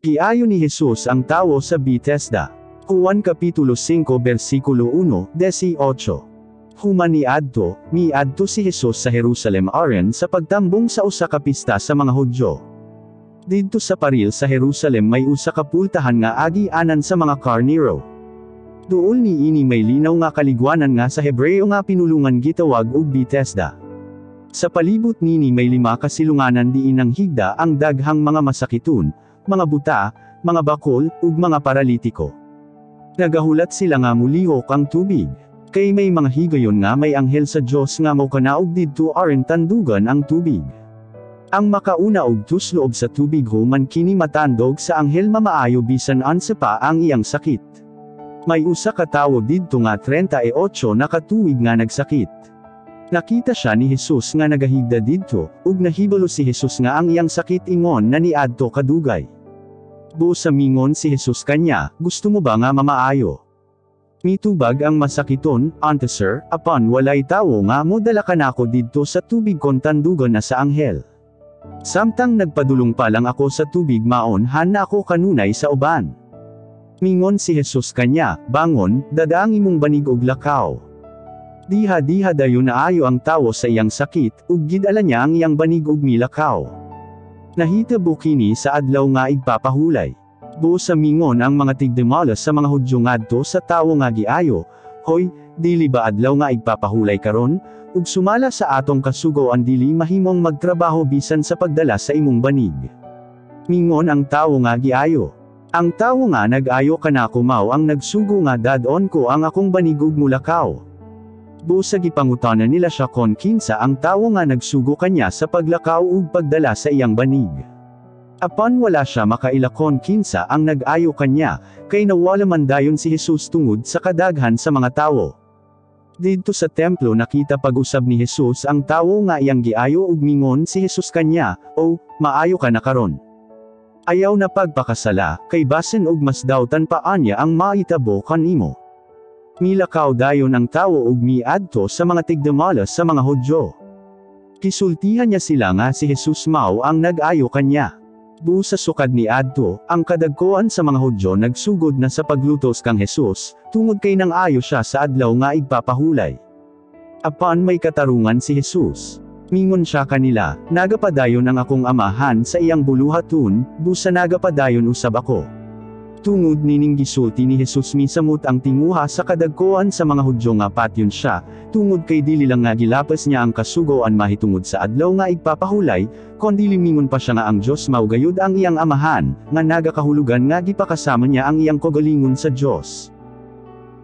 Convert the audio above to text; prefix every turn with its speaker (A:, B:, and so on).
A: Giayo ni Jesus ang tawo sa Bethesda. Juan Kapitulo 5 versikulo 1, 18. Human niadto, miadto si Jesus sa Jerusalem aron sa pagtambong sa usa ka pista sa mga Hudyo. Didto sa paril sa Jerusalem may usa ka pultahan nga agi-anan sa mga karnero. Duol niini may linaw nga kaligwanan nga sa Hebreo nga pinulungan gitawag og Bethesda. Sa palibot nini may lima ka silunganan diin nanghigda ang daghang mga masakiton, mga buta, mga bakol, ug mga paralitiko. Nagahulat sila nga mulihok ang tubig. Kay may mga higayon nga may anghel sa Dios nga mokanaog didto aron tandugan ang tubig. Ang makauna og tuslob sa tubig human kini matandog sa anghel mamaayo bisan unsa pa ang iyang sakit. May usa ka tawo didto nga 38 na ka tuig nga nagsakit. Nakita siya ni Jesus nga nagahigda didto, ug nahibalo si Jesus nga ang iyang sakit ingon na niadto kadugay. Busa mingon si Jesus kanya, "Gusto mo ba nga mamaayo?" Mitubag ang masakiton, "Unta, sir, apan walay tawo nga modala kanako didto sa tubig kon tandugon na sa anghel. Samtang nagpadulong pa lang ako sa tubig, maonhan na ako kanunay sa uban." Mingon si Jesus kanya, "Bangon, dad-a ang imong banig ug lakaw." Diha-diha dayon naayo ang tawo sa iyang sakit, ug gidala niya ang iyang banig ug milakaw. Nahitabo kini sa Adlaw nga Igpapahulay. Busa mingon ang mga tigdumala sa mga Hudyo ngadto sa tawo nga giayo, "Hoy, dili ba Adlaw nga Igpapahulay karon, ug sumala sa atong kasugoan dili mahimong magtrabaho bisan sa pagdala sa imong banig?" Mingon ang tawo nga giayo, "Ang tawo nga nag-ayo kanako mao ang nagsugo nga dad-on ko ang akong banig ug mulakaw." Busa gipangutana nila siya kon kinsa ang tawo nga nagsugo kanya sa paglakaw ug pagdala sa iyang banig. Apan wala siya makaila kon kinsa ang nag-ayo kanya, kay nawala man dayon si Jesus tungod sa kadaghan sa mga tawo. Didto sa templo nakita pag-usab ni Jesus ang tawo nga iyang giayo ug mingon si Jesus kanya, "O, maayo ka na karon. Ayaw na pagpakasala, kay basin og mas dautan pa anya ang mahitabo kanimo." Milakaw dayon ang tawo ug miadto sa mga tigdumala sa mga Hudyo. Gisultihan niya sila nga si Jesus mao ang nag-ayo kanya. Busa sukad niadto, ang kadagkoan sa mga Hudyo nagsugod na sa paglutos kang Jesus, tungod kay nang-ayo siya sa Adlaw nga Igpapahulay. Apan may katarungan si Jesus. Mingon siya kanila, "Nagapadayon ang akong Amahan sa iyang buluhaton, busa nagapadayon usab ako." Tungod nining gisulti ni Jesus, misamot ang tinguha sa kadagkoan sa mga Hudyo nga patyon siya, tungod kay dili lang nga gilapas niya ang kasugoan mahitungod sa Adlaw nga Igpapahulay, kundi mingon pa siya nga ang Dios mao gayud ang iyang Amahan, nga nagakahulugan nga gipakasama niya ang iyang kaugalingon sa Dios.